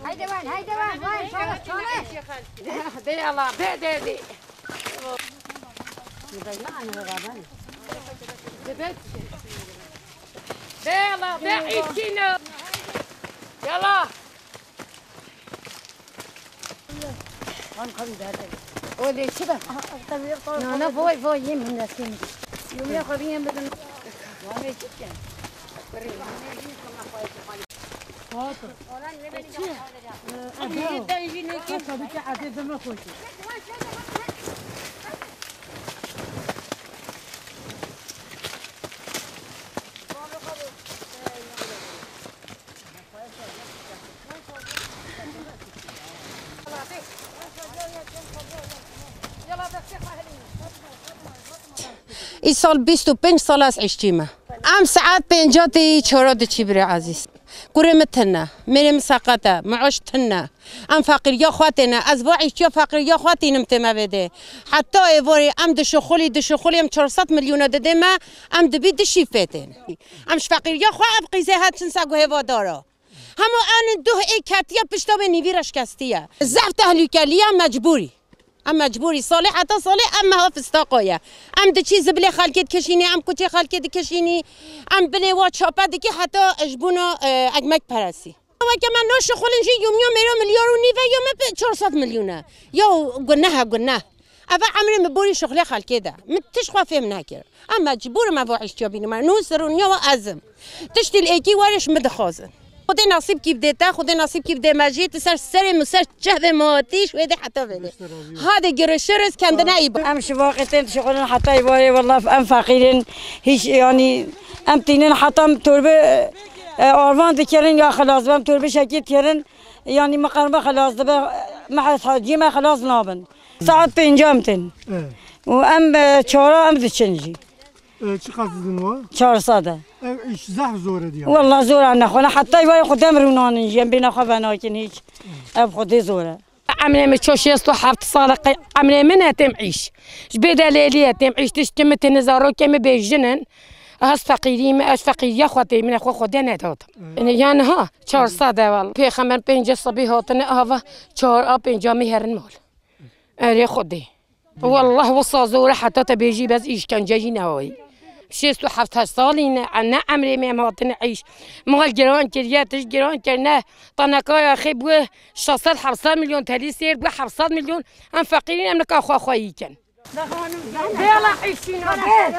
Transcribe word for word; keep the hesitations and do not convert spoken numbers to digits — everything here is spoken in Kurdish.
Haydi wan, haydi wan, wan, çabuk, çabuk. Bê Allah, bê derdî. Bê Allah, bê îkîno. Yala. O lê çi be? Nana, voy, voy, yê min destê min. Yumya xwe bî yê min bidin. Wan ê çi bikin? Îsal bîst û pênc sal ez îşçî me. Em saet pênca tê çara diçî birê ezîz. Kurê min tune, mêrê min seqet e, miaş tune. Em feqîriya xwe têne. Ez va îşçiya feqîriya xwe tînim tê me vê dê. Heta êvarê em dişixulî, dişixulî em çar sed milyona didê me, em dibî dişî fê têne. Em ji feqîriya xwe ev qîzê het çin seg û hêvadar e. Hema enin duh ê ketiye pişta wê nîvî re şikestiye. Zehf tehlûkeliye mecbûrî. Em mecbûrî. Salê heta salê em meha fistaqa ye. Em diçî zibilê xelkê dikişînî, em kuçê xelkê dikişînî, em binê wa çape dikî heta ji bona, e, ekmek peresî. Weke me naşixulin jî yûmya mêro milyar û nîve ya me çar sed milyon e. Ya guneh e, guneh. Eve emrê min borî şixulê xelkê de. Min tişt xwe fêm nekir. Em mecbûr in me va îşçiya bînî me. Nû sirûniya wa ez im. Tiştî li êkî were ji min dixwazin. Xwedê nasîbkî bidê te, Xwedê nasîbkî bidê me jî, tu ser serê min ser çehvê min hatî, ji wê dê heta vê dê. Hadi görüşürüz, kendine iyi bak. Em şivaqê tên dişixulin heta îvarê, wela em feqîr in. Hiç, yanî, em tînin heta em torbe, e, arvan dikirin ya xilas, em torbe şekî dikirin. Yanî, me qerbe xilas dibe, me hecî me xilas nabin. Saet pênca em tên. Evet. Û em, e, çara em diçin jî. E, çiqas didin wa? Çar sed e. Ev îş zehf zor e diya. Wela zor e nexwe. Heta îvarê xwe dem rûnanin jî, em bêna xwe venakin hiç. Ev xwedê zor e. Emrê min ço şêst û heft sal e, qey emrê min e têm îş. Ji bê delêlî e têm îş. Tiştê min têne zarokê min bêjin in. Ez feqîrî me, ez feqîriya xwe tê min e xwe xwedê nedatim. Evet. Yani ha, çar sed e wela. Pêxember pênce sebî hatine ava çar a pênca mî herin mal. Erê xwedê. Wallah wisa zor e heta te bêjî bez îşkence jî newayî. Şêst û heft salî ne, ne emrê me em hatine îş. Mal giran kiriye, tişt giran kirine. Tanekaya xê bûye şeş sed heft sed milyon telî sêr bûye heft sed milyon. Em feqîrîn em nika xwe xweyî kin. Bela îşîna bê.